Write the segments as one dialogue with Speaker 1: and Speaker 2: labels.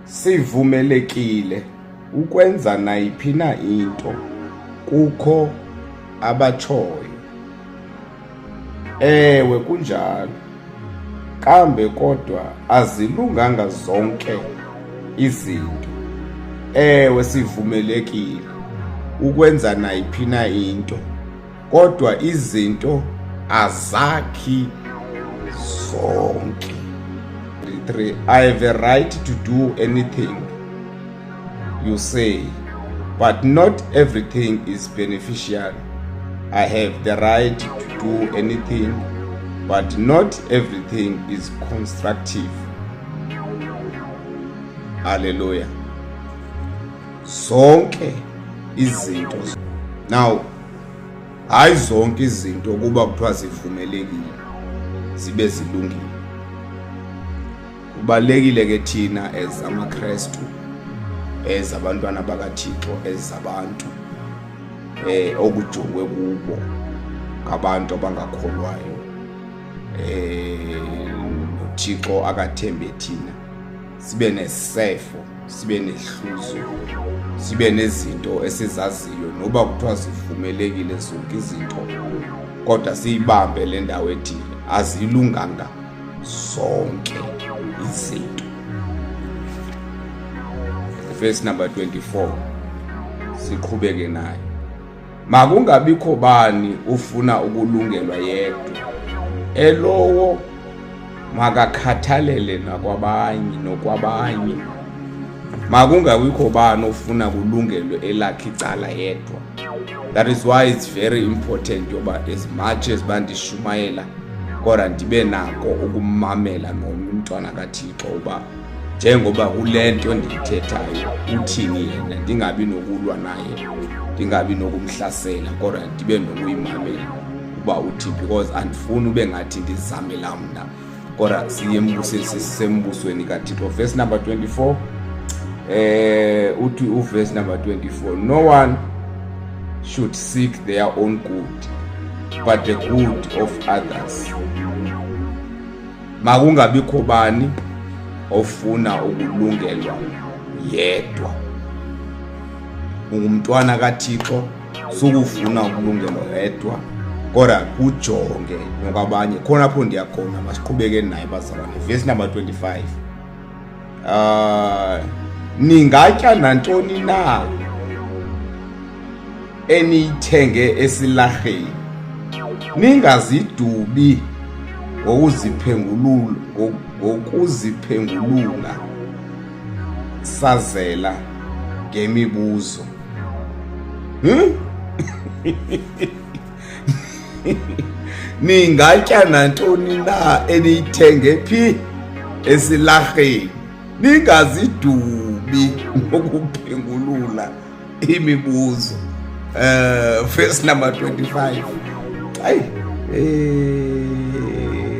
Speaker 1: Sivumelekile ukwenza nayiphi na into, kukho abatshoyo. Ewe kunjalo, kambe kodwa azilunganga zonke izinto. Ewe sivumelekile ukwenza nayiphi na into, kodwa izinto azakhi zonke. 3 I have a right to do anything you say, but not everything is beneficial. I have the right to do anything, but not everything is constructive. Hallelujah. Zonke izinto. Now, hayi zonke izinto kuba kuthiwa zivumelekile zibe zilungile. Kubalulekile ke thina as amaKristu, as abantwana bakaThixo, as abantu okujongwe kubo ngabantu abangakholwayo, noThixo akathembe thina sibe nesefo, sibe nehluzo, sibe nezinto esizaziyo noba kuthiwa zivumelekile zonke izinto, kodwa siyibambe le ndawo ethi azilunganga zonke izinto. Verse number 24, siqhubeke nayo. Makungabikho bani ufuna ukulungelwa yedwa, elowo makakhathalele nakwabanye nokwabanye. Makungabikho bani ofuna kulungelwe elakhe icala yedwa. That is why it's very important yoba as much as bandishumayela, kodwa ndibe nako ukumamela nomnye umntwana kaThixo uba njengoba kule nto ndiyithethayo uthini yena, ndingabi nokulwa naye, ndingabi nokumhlasela, kodwa ndibe nokuyimamela uba uthi, because andifuni ube ngathi ndizamela mna, kodwa siye embusweni, sisembusweni kaThixo. Verse number 24, uthi uverse number 24, no one should seek their own good but the good of others. Makungabikho bani ofuna ukulungelwa yedwa. Ungumntwana kaThixo, sukufuna ukulungelwa wedwa, kodwa kujonge nokwabanye. Khona apho ndiyakhona, masiqhubekeni naye bazalwane. Verse number 25, ningatya nantoni na eniyithenge esilarheni, ningazidubi ngokuziphengulula, ngokuziphengulula sazela ngemibuzo. Ningatya nantoni na eniyithenge phi? Esilarheni, ningazidubi ngokuphengulula imibuzo. Verse number 25, ayi,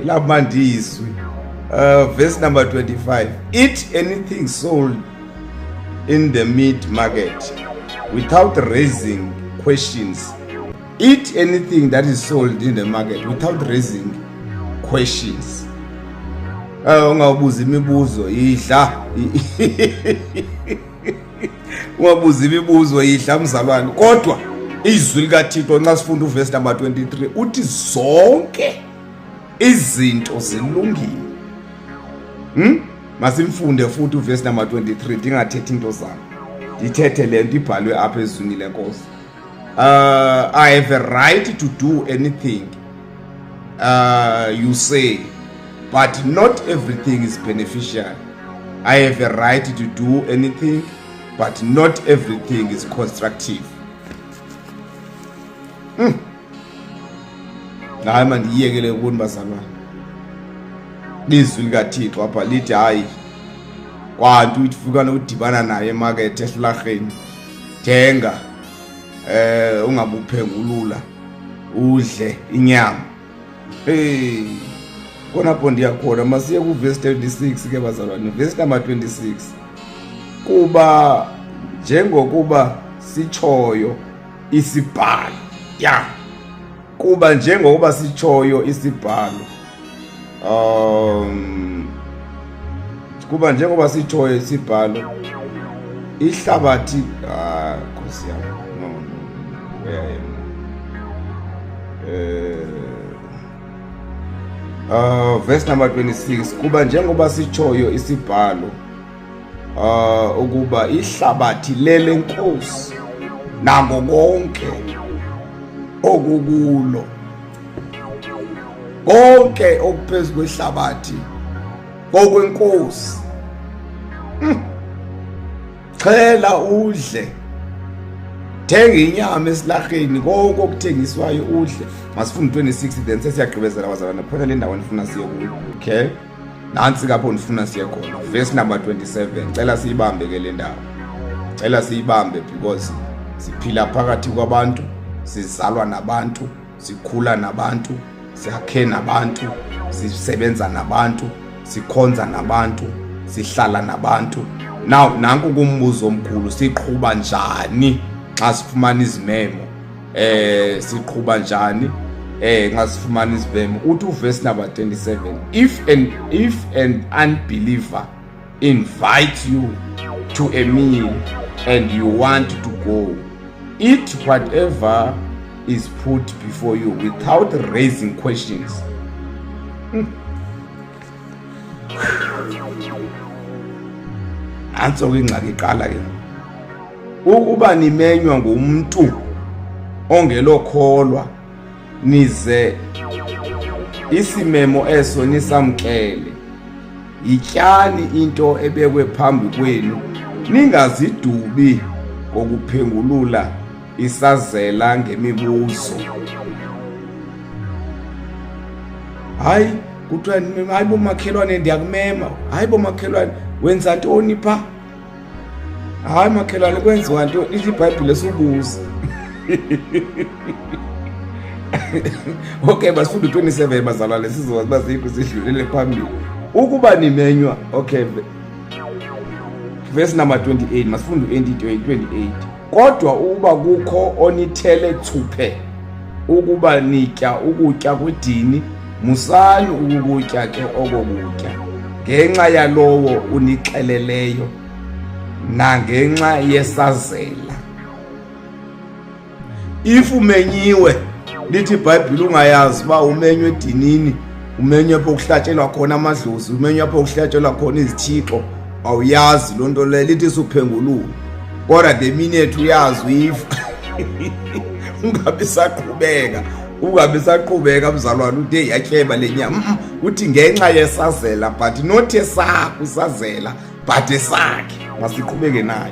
Speaker 1: lamandizwi. Verse number 25, eat anything sold in the meat market without raising questions. Eat anything that is sold in the market without raising questions. Ungabuza imibuzo, idla. Ungabuza imibuzo, idla mzalwane. Kodwa izwi likaThixo, nxa sifunda uverse number 23, uthi zonke izinto zilungile. Masimfunde futhi uverse number 23, ndingathethi into zam, ndithethe le nto ibhalwe apha ezwini lenkosi. I have a right to do anything, you say, but not everything is beneficial. I have a right to do anything, but not everything is constructive. Hayi, mandiyekele kuni bazalwane. Lizwi likaThixo apha lithi hayi, kwantu ufika nokudibana naye emakethe esilarheni, thenga, ungabuphengulula, udle inyama. Hey, khona pho ndiyakhona. Masiye kuverse 26 ke bazalwane. Verse number 26, kuba njengokuba sitshoyo isibhalo, ya, kuba njengokuba sitshoyo isibhalo, Kuba njengoba sitshoyo isibhalo, ihlabathi, ah, Nkosi yam, no, no, where I am now. Verse number 26, kuba njengoba sitshoyo isibhalo, ukuba ihlabathi lelenkosi nako konke okukulo, konke okuphezu kwehlabathi kokwenkosi. Xhela udle, thenga inyama esilaheni, konke okuthengiswayo udle. Masifunde 26, then sesiyagqibezela bazalwane, khona le ndawo ndifuna siye kuyo. Okay, nantsi kapho ndifuna siye khona, verse number 27. Cela siyibambe ke le ndawo, cela siyibambe, because siphila phakathi kwabantu, sizalwa nabantu, sikhula nabantu, siyakhe nabantu, sisebenza nabantu, sikhonza nabantu, sihlala nabantu. Now nanku kumbuzo omkhulu, siqhuba njani xa sifumana izimemo? Siqhuba njani xa sifumana izimemo? Uthi uverse number 27, if an unbeliever invite you to a meal and you want to go, eat whatever is put before you without raising questions. Nantso ke ingxaki iqala ke. Ukuba nimenywa ngumntu ongelokholwa, nize isimemo eso nisamkele, yityani into ebekwe phambi kwenu, ningazidubi ngokuphengulula isazela ngemibuzo. Hayi, kuthiwa hayi bomakhelwane, ndiyakumema. Hayi bomakhelwane, wenza ntoni pha? Hayi makhelwane, kwenziwa nto? Ithi iBhayibhile subuza. Okay, basifunde u-27 bazalwane, sizoba uba zikho sidlulele phambili. Ukuba nimenywa, okay, verse number 28, masifunde u-28. Kodwa ukuba kukho onithele thuphe ukuba nitya ukutya kwedini, musani ukukutya ke oko kutya, ngenxa yalowo unixeleleyo nangenxa yesazela. If umenyiwe, lithi iBhayibhile, ungayazi uba umenywe edinini, umenywe apho kuhlatshelwa khona amadlozi, umenywe apho kuhlatshelwa khona izithixo, awuyazi loo nto leyo, lithi suphengulula. Kodwa the minute uyazi, uyiva, ungabi saqhubeka, ungabi saqhubeka mzalwane, ude yatyeba le nyama. Uthi ngenxa yesazela, but not esakho isazela, but esakhe. Masiqhubeke nayo.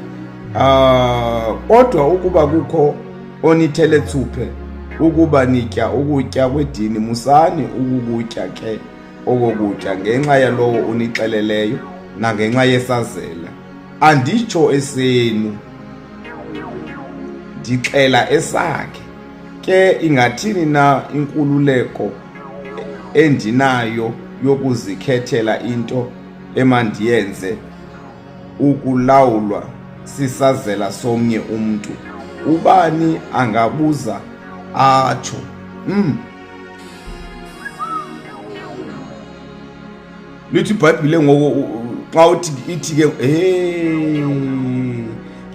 Speaker 1: Kodwa ukuba kukho onithele thuphe ukuba nitya ukutya kwedini, musani ukukutya ke okokutya, ngenxa yalowo unixeleleyo nangenxa yesazela. Anditsho esenu, ndixela esakhe. Ke ingathini na inkululeko endinayo yokuzikhethela into emandiyenze ukulawulwa sisazela somnye umntu? Ubani angabuza atsho. Lithi iBhayibhile ngoku, xa uthi ithi ke, hey,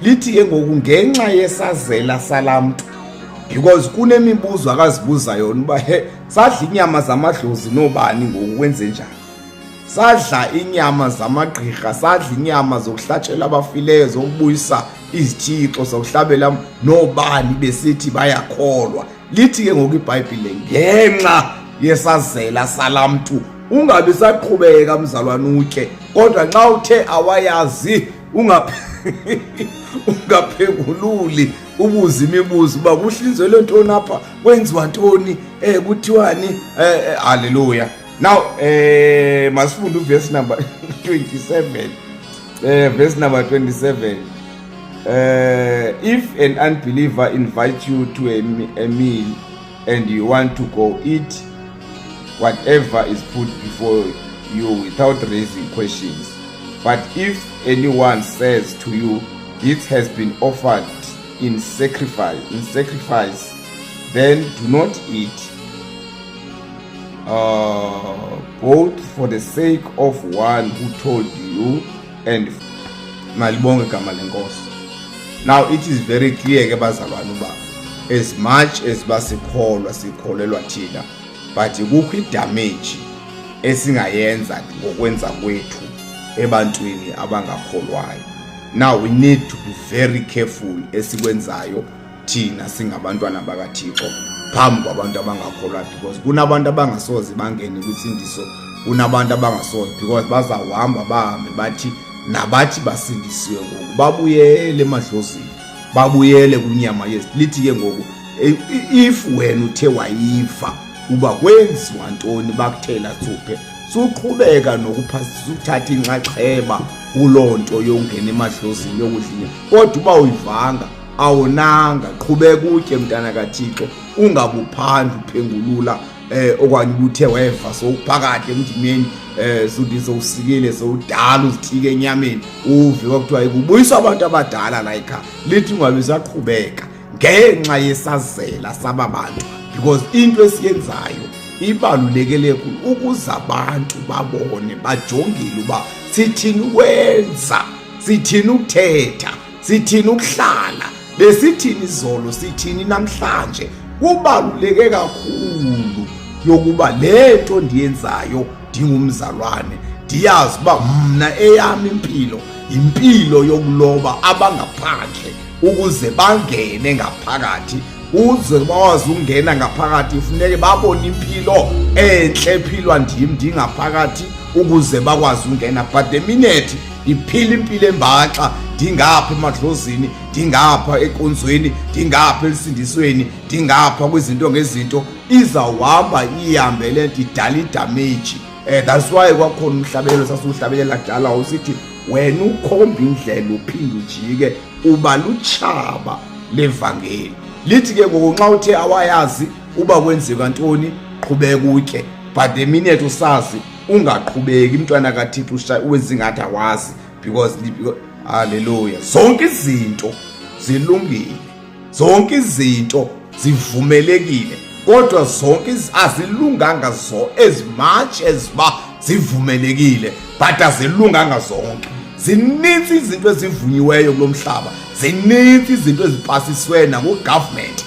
Speaker 1: lithi ke ngoku ngenxa yesazela salamntu, because kunemibuzo akazibuza yona uba he, sadla inyama zamadlozi nobani, ngoku kwenze njani? Sadla inyama zamagqirha, sadla inyama zokuhlatshela abafileyo, zokubuyisa izithixo, zokuhlabela nobani, besithi bayakholwa. Lithi ke ngoku iBhayibhile, ngenxa yesazela salamntu ungabi saqhubeka mzalwane utye. Kodwa xa uthe awayazi, ungaphengululi, ubuze imibuzo uba kuhlinzelwe ntoni apha, kwenziwa ntoni, kuthiwani. Haleluya. Now masifunde uverse number 27. Verse number 27. If an unbeliever invites you to a meal and you want to go, eat whatever is put before you without raising questions. But if anyone says to you, "This has been offered in sacrifice," then do not eat. Both for the sake of one who told you and malibonge igama lenkosi. Now it is very clear ke bazalwane uba as much as basikholwa, sikholelwa thina, but kukho idamage esingayenza ngokwenza kwethu ebantwini abangakholwayo. Now we need to be very careful esikwenzayo thina singabantwana bakaThixo phambi kwabantu abangakholwayo, because kunabantu abangasoze bangene kwinsindiso, kunabantu abangasoze, because bazawuhamba bahambe bathi nabathi basindisiwe ngoku babuyele emadlozini, babuyele kwinyama yezi. Lithi ke ngoku if wena uthe wayiva uba kwenziwa ntoni, bakuthela thuphe, suqhubeka nokuphasuthatha inxaxheba kuloo nto yongena emadlozini, yokudlinya. Kodwa uba uyivanga, awonanga, qhubeka utye, mntana kaThixo, ungabuphandi uphengulula okanye ubuthe weva sowuphakathi emndimeni, suthi sowusikile, sowudala uzithike enyameni, uve kwakuthiwa kubuyiswa abantu abadala la ekhaya, lithi ungabe usaqhubeka ngenxa yesazela saba bantu, because into esiyenzayo ibalulekele kakhulu ukuze abantu babone, bajongile uba sithini ukwenza, sithini ukuthetha, sithini ukuhlala, besithini izolo, sithini namhlanje. Kubaluleke kakhulu yokuba le nto ndiyenzayo ndingumzalwane, ndiyazi uba mna eyam impilo impilo yokuloba abangaphandle ukuze bangene ngaphakathi. Uze bakwazi ukungena ngaphakathi, funeke babone impilo entle ephilwa ndim ndingaphakathi ukuze bakwazi ukungena. But the minute ndiphila impilo embaxa, ndingapha emadlozini, ndingapha enkonzweni, ndingapha elusindisweni, ndingapha kwizinto ngezinto, izawuhamba ihambe le nto idala idamage. That's why kwakhona umhlabelelo sasiwuhlabelela kudala usithi, "Wena ukhomba indlela uphinde ujike, uba lutshaba levangeli." Lithi ke ngoku nxa uthe awayazi uba kwenzeka ntoni, qhubeka utye. But the minute usazi, ungaqhubeki, mntwana kaThixo, wenza ingathi awazi, because, haleluya, zonke izinto zilungile, zonke izinto zivumelekile, kodwa zonke azilunganga zo. As much as ba zivumelekile, but azilunganga zonke. Zininzi izinto ezivunyiweyo kulo mhlaba, zininzi izinto ezipasiswe nangugovernment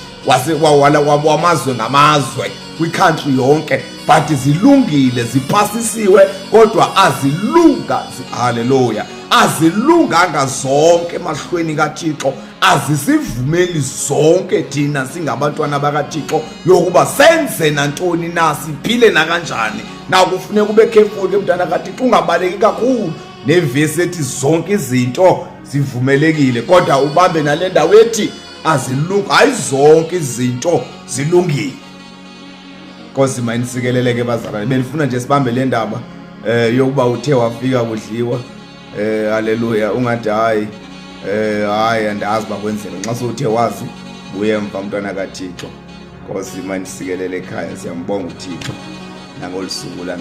Speaker 1: wamazwe ngamazwe kwicountry yonke, but zilungile, zipasisiwe, kodwa azilunga. Haleluya, azilunganga zonke emahlweni kaThixo. Azisivumeli zonke thina singabantwana bakaThixo yokuba senze nantoni na, siphile nakanjani na. Kufuneka ube careful ke, mntana kaThixo, ungabaleki kakhulu nevesi ethi zonke izinto zivumelekile, kodwa ubambe nale ndawo ethi azilungi, hayi, zonke izinto zilungile. Nkosi mayinisikeleleke, bazalwane. Benifuna nje sibambe le ndaba yokuba uthe wafika kudliwa, haleluya, ungathi hayi, hayi, andazi bakwenzeka. Nxa sowuthe wazi, buye emva, mntwana kaThixo. Nkosi mayinisikelele ekhaya. Siyambonga uThixo nangolu suku lana.